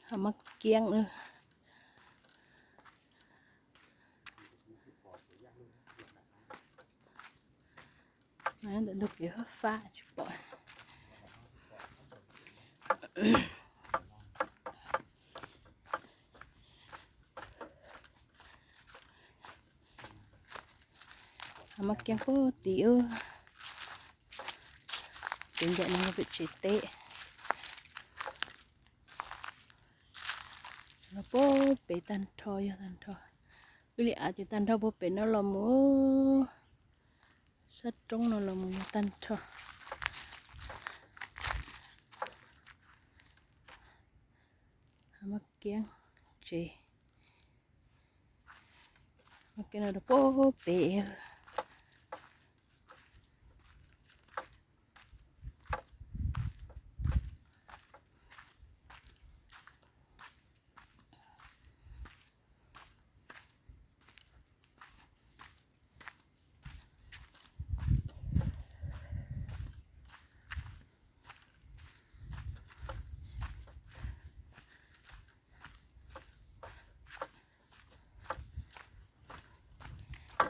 Ho mab kiab na. Ntawm ntug kev fab fab tsis pom. Ho mab kiab puag tim ub. Kev ncaim no pem tsev teb. Los puag pem tag nrho, yog tag nrho. Wb li av ces tag nrho puag pem no los mus, sab roob no los mus yog tag nrho. Mab kiab tsev, mab kiab no rau puag pem.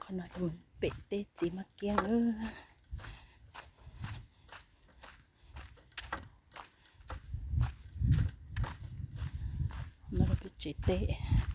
Qhov no pem teb txiv mab kiab. No pem tsev teb.